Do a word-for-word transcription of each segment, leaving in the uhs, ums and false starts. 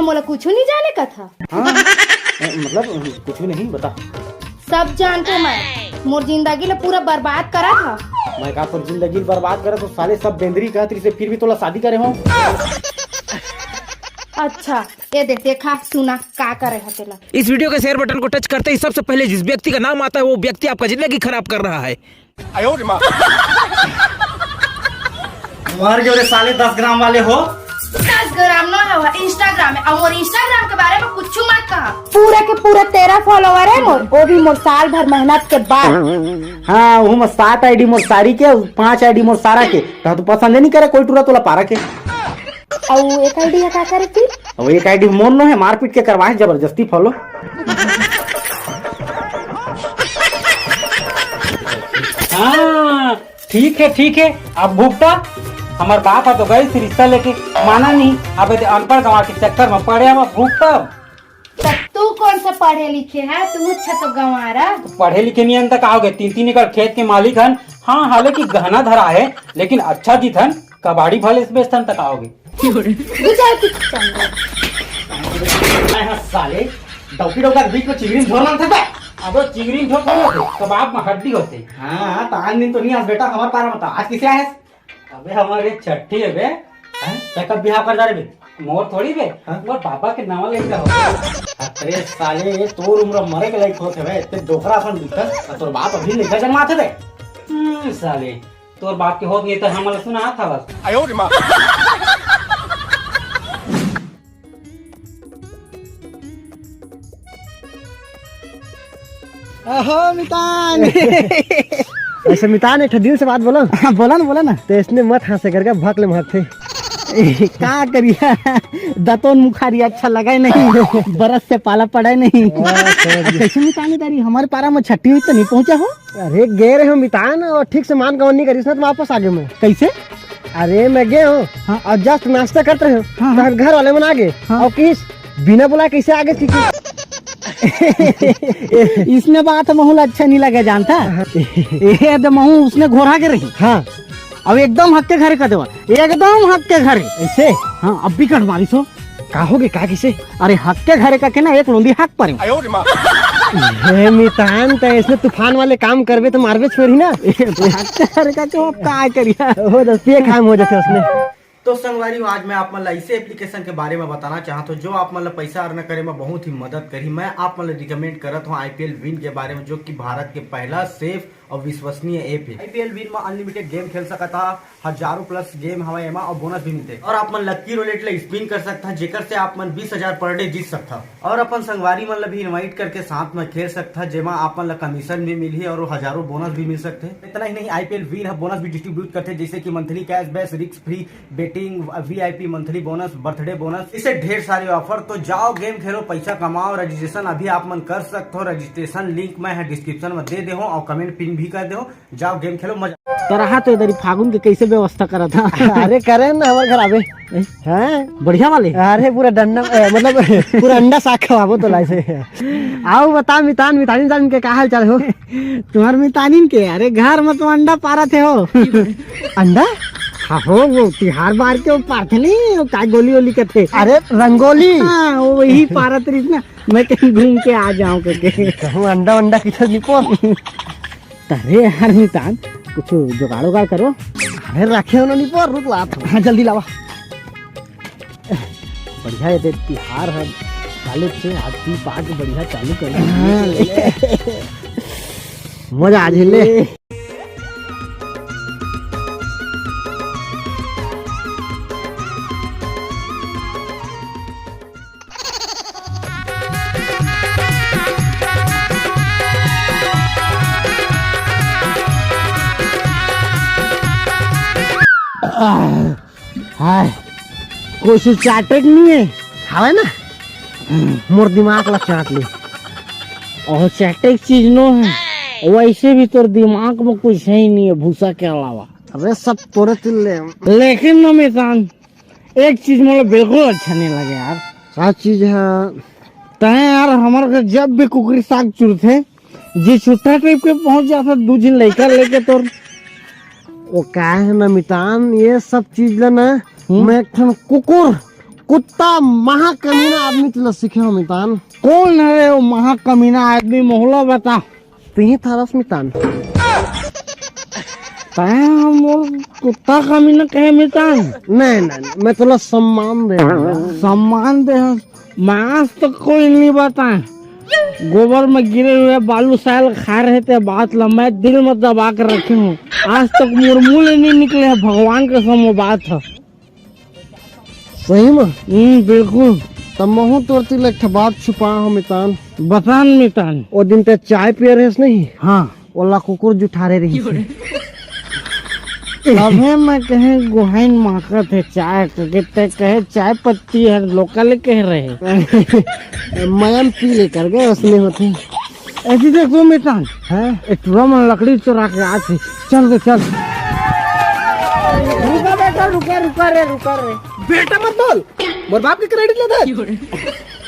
मोला कुछ नहीं जाने का था। हाँ, मतलब कुछ भी नहीं, बता। सब जानथों मैं, मोर जिंदगी ला पूरा बर्बाद करा था। मैं का तोर जिंदगी ला बर्बाद करा, तो साले सब बेंदरी कहत रहिसे, फिर भी तोला शादी करे हो। अच्छा, ये दे, देखा, सुना, का करे ह तेला। इस वीडियो के शेयर बटन को टच करते ही सबसे पहले जिस व्यक्ति का नाम आता है, वो व्यक्ति आपका जिंदगी खराब कर रहा है। मर गयो रे साले दस ग्राम वाले हो। दस ग्राम ना हवा, Instagram है, और मोर Instagram के बारे में कुछ मत कहा। पूरा के पूरा तेरह फॉलोअर है मोर, वो भी मोर साल भर मेहनत के बाद। हाँ, वो मोर सात आईडी मोर सारी के, पांच आईडी मोर सारा के। तो तू पसंद नहीं करे कोई टूरा तोला पारा के। अउ एक आईडी है का करे फिर? अब एक आईडी मोर नो है, मारपीट के करवाए जबरदस्ती फॉलो। हाँ, ठीक है, ठीक है, अब भुगता। हमार बाप है तो गए रिश्ता लेके, माना नहीं। अब ये अनपढ़ गंवार के चक्कर में पड़े, अब भुगता। तब तू कौन सा पढ़े लिखे है? तू मुच्छा तो गंवारा। पढ़े लिखे नहीं हन त का होगे, तीन तीन एकड़ खेत के मालिक हन। हाँ, हालांकि गहना धरा है, लेकिन अच्छा जीत हन, कबाड़ी भले से बेचथन त का होगे। बुझा तू चंगा। अरे साले, डौकी डौका के बीच में चिंगरी झोर मांगथे बे। अब वो चिंगरी झोर कौन होथे? कबाब में हड्डी होथे। हाँ, हाँ, तो आज दिन तो नहीं आस बेटा, हमारे पारा बता, आज किसे आए? अबे हमारे छठी है बे। हैं? ते कब बिहाव कर जा रे बे? मोर थोड़ी बे, हाँ? मोर बाबा के नावा लइका हो। अरे साले, ये तोर उम्र मरे के लायक होत हवे, ते डोकरा असन दिखत, और तोर बाप अभी लइका जन्मात हवे। हम्म, साले, तोर बाप के होत नहीं तो हमला सुना था बस। अहो मितान। ऐसे मितान, एक ठो दिल से बात बोलो। हाँ, बोला ना, बोला ना। तो इसने मत हंसे करके भक ले मारथे। का करिया, दतोन मुखारी अच्छा लगा ही नहीं, बरस से पाला पड़ा ही नहीं। हाँ, समझ गया। कैसे मितान दारी, हमारे पारा में छठी हुई तो नहीं पहुंचा हो? अरे गए रहे हो मितान और ठीक से मान गवन नहीं करिस ना, तो वापस आ गए मैं। कैसे? अरे मैं गए हो हाँ। और जस्ट नाश्ता करते रहे हो, हाँ, हाँ। तब घर वाले मन आ गए हाँ। और किस बिना बुलाए कैसे आ गए थी? इसने बात महूल अच्छा नहीं लगे जानता। हाँ। ये तो महू उसने घोरा के रही। हाँ। अब एकदम हक के घरे का देवा, एकदम हक के घरे। ऐसे? हाँ, अब भी कट मारी सो। का हो गए, का किसे? अरे हक के घरे का के ना एक लोंदी हक पर। हे मितान, त इसने तूफान वाले काम करबे तो मारबे छोरी ना। हक के घरे का के अब का करिया? वो दस्तिये काम हो जाते उसने। तो संगवारी हो, आज मैं आप मन ला ऐसे एप्लीकेशन के बारे में बताना चाहत हूँ जो आप मन ला पैसा अर्न करे में बहुत ही मदद करही। मैं आप मन ला रिकमेंड करत हूँ आईपीएल विन के बारे में, जो कि भारत के पहला सेफ और विश्वसनीय ऐप है। आईपीएल विन में अनलिमिटेड गेम खेल सकत हा, हजारों प्लस गेम हवय एमा और बोनस भी मिलते और आप मन लक्की रोलेट ला स्पिन कर सकत हा, जेकर से आप मन बीस हजार पर डे जीत सकत हा और अपन संगवारी मन ला भी इनवाइट करके साथ में खेल सकत हा, जेमा आप मन ला कमीशन भी मिलही और हजारों बोनस भी मिल सकते हैं। इतना ही नहीं, आईपीएल विन ह बोनस भी डिस्ट्रीब्यूट करते, जैसे कि monthly cashback, risk free betting, VIP monthly bonus, birthday bonus, इसे ढेर सारे ऑफर। तो जाओ गेम खेलो, पैसा कमाओ। रजिस्ट्रेशन अभी आप मन कर सकते हो। रजिस्ट्रेशन लिंक मैं डिस्क्रिप्शन में दे दे हूँ और कमेंट पिन भी कर दे हूँ। जाओ गेम खेलो, मजा। तो रहा तो इधर ही फागुन के कैसे व्यवस्था करा था? अरे करे ना, हमारे घर आवे। हैं? बढ़िया वाले? अरे पूरा डंडा, ए, मतलब पूरा अंडा साग खवाबो तो लाइसे। आओ बता मितान, मितानी जान के का हाल चाल हो? तुम्हार मितानिन के, अरे घर में तो अंडा पारा थे हो। अंडा? हाँ हो, वो तिहार बार के वो पारथे नहीं, वो का गोली वोली कथे। अरे रंगोली। हाँ, वो वही पारत रही ना, मैं कहीं घूम के आ जाऊं करके। कहूँ अंडा वंडा किधर निको। अरे यार मितान, कुछ जुगाड़ उगाड़ करो। अरे रखे हो ना निको, रुक ला। हाँ जल्दी लावा। बढ़िया है दे, तिहार है, चालू से हाथी पाक बढ़िया चालू कर। हाँ। मजा आ जाए ले। हाय, कुछ चाटे के नहीं है? हवे ना, मोर दिमाग ला चाट ले। और चाटे के चीज नो है, वैसे भी तोर दिमाग में कुछ है ही नहीं है भूसा के अलावा। अरे सब तोरे तिल ले। लेकिन ना मितान, एक चीज मोला बिल्कुल अच्छा नहीं लगे यार। का चीज है? तय यार हमारे घर जब भी कुकरी साग चुरथे, जी छुट्टा ट्रिप के पहुंच जाता दू झिन लइका लेके तोर। वो का है ना मितान, ये सब चीज ला ना हम्म। मैं एक ठन कुकुर, कुत्ता महाकमीना आदमी तुला सीखे हो मितान। कौन है वो महाकमीना आदमी, मोहला बता। तिही थारस मितान। तैं मोर कुत्ता कमीना कहे मितान? नहीं, नहीं, नहीं, मैं तुला सम्मान दे। सम्मान दे? मैं आज तक कोई नहीं बताए। गोबर में गिरे हुए बालू साल खा रहे थे, बात ला मैं दिल में दबा के रखे हूँ। आज तक मोर मुंह ले नहीं निकले है, भगवान कसम वो बात है। सही में? हम्म, बिल्कुल। तब महू तोर तिला एक ठा बात छुपा हो मितान। बतान मितान। वो दिन ते चाय पिए रहेस नहीं? हाँ। ओला कुकुर जुठारे रही। तभे मैं कहे गुहाइन माखत है चाय के, ते कहे चाय पत्ती है, लोकल कह रहे। मैं हम पी लेकर गए, उसने होते। ऐसी देख वो मितान। हैं? ए टुरा मन लकड़ी चुरा के आत हे। चल रे, चल। रुका बेटा, रुका, रुका रे, रुका रे। बेटा मत बोल, मोर बाप के credit ले दे।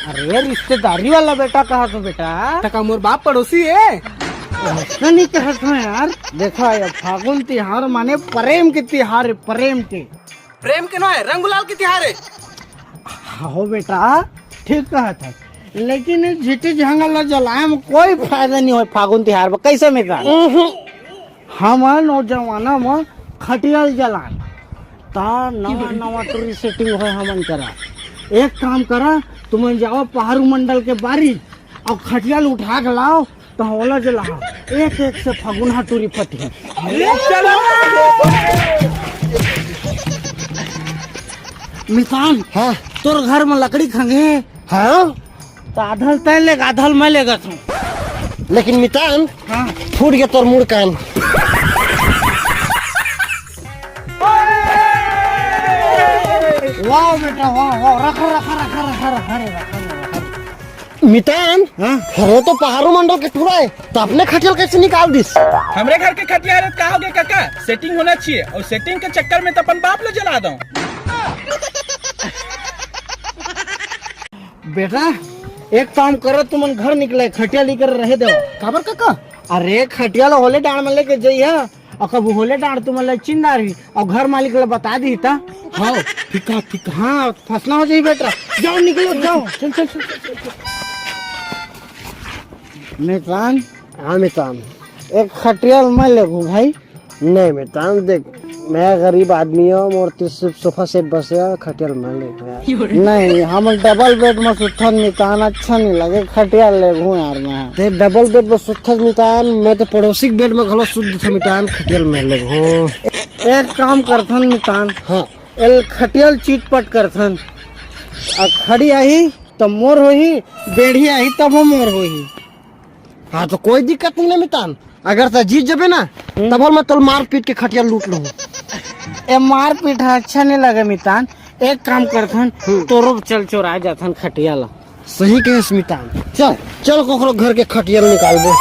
अरे रिश्तेदारी वाला बेटा कहा तो बेटा। तका मोर बाप पड़ोसी है। ऐसा नहीं कहत हूँ यार। देखो ये फागुन तिहार माने प्रेम के तिहार है, प्रेम के। प्रेम के ना है, रंग गुलाल के तिहार है। हो बेटा, ठीक कहत है, लेकिन ये झिटी झंगल ला जलाए में कोई फायदा नहीं होय फागुन तिहार में। कैसे मितान? हमन ओ जमाना में खटिया ल जलान, ता नवा नवा टूरी setting होय हमन करा। एक काम करा, तुमन जाओ पहाड़ू मंडल के बारी, अउ खटिया ल उठा के लाओ, त ओला जलाओ। एक एक से फगुनहा टूरी फटही। मितान, हाँ। तोर घर में लकड़ी खंगे? हाँ। त आधल तैं लेग, आधल मैं लेगत हूँ। लेकिन मितान, हाँ। फूट गया तोर मुड़ कान। वाह बेटा, वाह, वाह, रखा, रखा, रखा। मितान, हाँ? अरे तो पहाड़ू मंडल के टूरा है, त अपने खटिया ल कैसे निकाल दिस? हमरे घर के खटिया रे, का हो गया काका? Setting होना चाहिए, अउ setting के चक्कर में त अपन बाप ला जला दो। बेटा, एक काम करो, तुमन घर निकले, खटिया लेकर रहे दो। काबर काका? अरे खटिया ला होले डांड़ में लेके जइहा, अउ कभू होले डांड़ तुमन ला चिन्ह डारही, अउ घर मालिक ला बता दिही ता। हाँ, ठीक है, ठीक है। हाँ, फसना हो जाही बेटा। जाओ निकलो, जाओ। चल, चल, चल, चल, चल। मितान। हाँ मितान। एक खटिया ल मैं लेगहूँ भाई। नहीं मितान, देख, मैं गरीब आदमी हूँ, मोर तीर सिर्फ sofa set बसे है, खटिया ल मैं लेगहूँ यार। नहीं, हम double bed में सुतन मितान, अच्छा नहीं लगे, खटिया ल लेगहूँ यार मैं। ते double bed में सुतन मितान, मैं तो पड़ोसी के bed में घलो सुत था मितान, खटिया ल मैं लेगहूँ। एक काम करथन मितान, हाँ। एल खटिया ल चितपट करथन, आ खड़ी आही त मोर होही, बेढ़ी आही तब मोर होही। हाँ, तो कोई दिक्कत नहीं ना मितान, अगर तैं जीत जबे ना, हम्म। तब मैं तोल मारपीट के खटिया लूट लूँ। ए मारपीट ह अच्छा नहीं लगे मितान, एक काम करथन, हम्म। तोरो चल चोरा जाथन खटिया ला। सही कहे मितान, चल, चल कोकरो घर के खटिया ल निकालबो।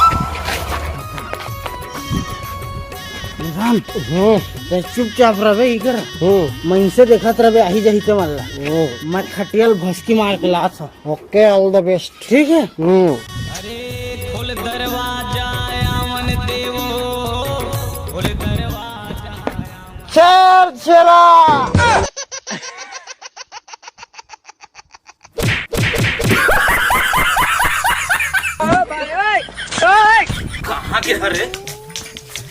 मितान, हम्म। तैं चुपचाप रहबे इकर। हम्म। मनसे देखत रहबे, आही जाही ते मन ला। हम्म। मैं खटिया ल भसकी मार के लात हूँ। Okay, all the best। ठीक है। हम्म। अरे खोल दरवाजा, आवन देवो, खोल दरवाजा। शेर शेरा। कहाँ के घर रे?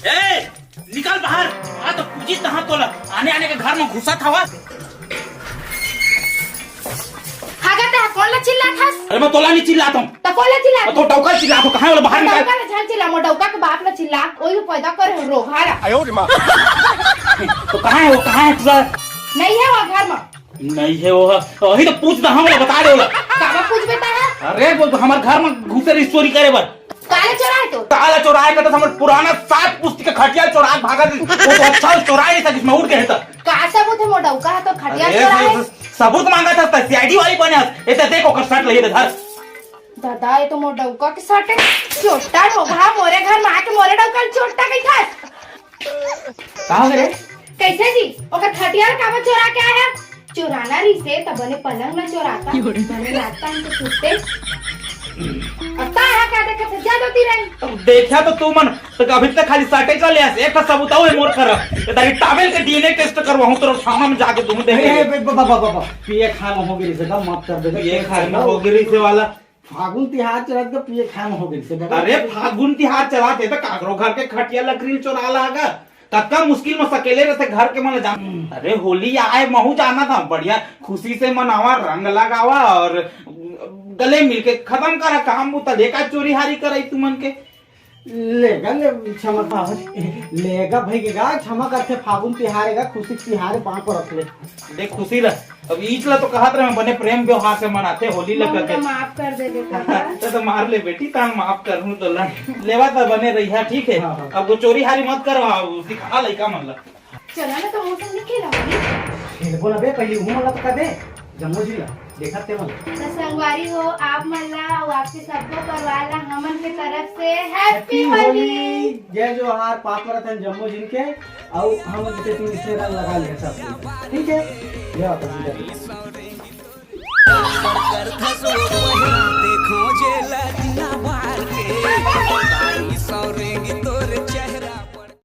ए, निकल बाहर। आ तो पूजी तहाँ तोला। आने आने के घर में घुसत हवा। हागा ते कोन ला चिल्लात हस? अरे मैं तोला नहीं चिल्लात हूँ। त कोन ला चिल्लात? तो डौका चिल्लात हूँ। कहाँ है वो? बाहर निकाल। डौका ला झन चिल्ला, मोर डौका के बाप ला चिल्ला। ओही पैदा करे हो रोगहा ला। तो कहाँ है वो? कहाँ है पूरा? नहीं है वो घर में। नहीं है वो। वही तो पूछ दा, हम बता दे बोला। काबर पूछबे ता है? अरे वो हमारे घर में घुसे रही चोरी करे बर। काला चोराए तो? काला चोराए का तो हमर पुराना सात पुस्ती के खटिया चोरा के भागा दी। वो तो अच्छा चोराए नहीं सकिस, मैं उठ गए तो। का सबूत है मोर डौका ह तो खटिया अरे, चोराए? स-, स-, सबूत मांगा था, CID वाली बने हस। ये तो देखो, ओकर शर्ट ले, ये तो धर। दादा, ये तो मोर डौका के शर्ट है। चोट्टा रोगहा मोरे घर में आके मोरे डौका ल चोट्टा कही था। का हो रे? कैसे जी? ओकर खटिया ल काबर चोरा के आया? चोराना रहिसे त बने पलंग ल चोराता, बने लात तान के सुतते। अब का है का देखा था, जा दो तीन। अब देखा तो तू मन, तो अभी तक खाली साटे चले आस, एक ठा सबूत अउ हे मोर करा। ये तारी टावेल के डीएनए टेस्ट करवाहूं तो थाना में जाके तुम ए, देखे। ए, बाबा, बाबा, बाबा, पिए खाए में हो गई से, माफ कर दे। ये खाए में हो गई से वाला। फागुन तिहार चलत के पिए खाए में हो गई से, बाबा। अरे, फागुन तिहार चलात हे तो काकरो घर के खटिया लकड़ी चोरा लागा। कतका मुश्किल में सकेले रहते घर के मन जान। अरे, होली आए, महू जाना था, बढ़िया खुशी से मनावा, रंग लगावा और गले मिलके खत्म करा काम बुता। लेका चोरी हारी कराई तुमन के। लेगा ले, क्षमा कर। लेगा भाई के गा, क्षमा करथे, फागुन तिहार हे गा, खुशी तिहार हे, पाँव पर रख ले। देख, खुशी रह। अब ईच ला तो कहत रहे, बने प्रेम व्यवहार से मनाथे होली ला ममता करके। माफ कर दे बेटा। तो, तो मार ले बेटी, तान माफ करहूं तो ला। लेवा तो बने रहिया, ठीक है। हाँ, हाँ। अब वो चोरी हारी मत करवा, सिखा लइका मन ला। चला ना, तो मौसम नहीं खेला होली। खेलबो ना बे, पहले वो मन ला तो कर दे, जम्मो जी ला, देखत ते मन। तो संगवारी हो, आप मन ला और आपके सबको परिवार ला हमन के तरफ से हैप्पी होली। जय जोहार, पाँव परत हन जम्मो जिन के, अउ हम जैसे तुम इसमें रंग लगा लिया सब, ठीक है? ले आओ, तो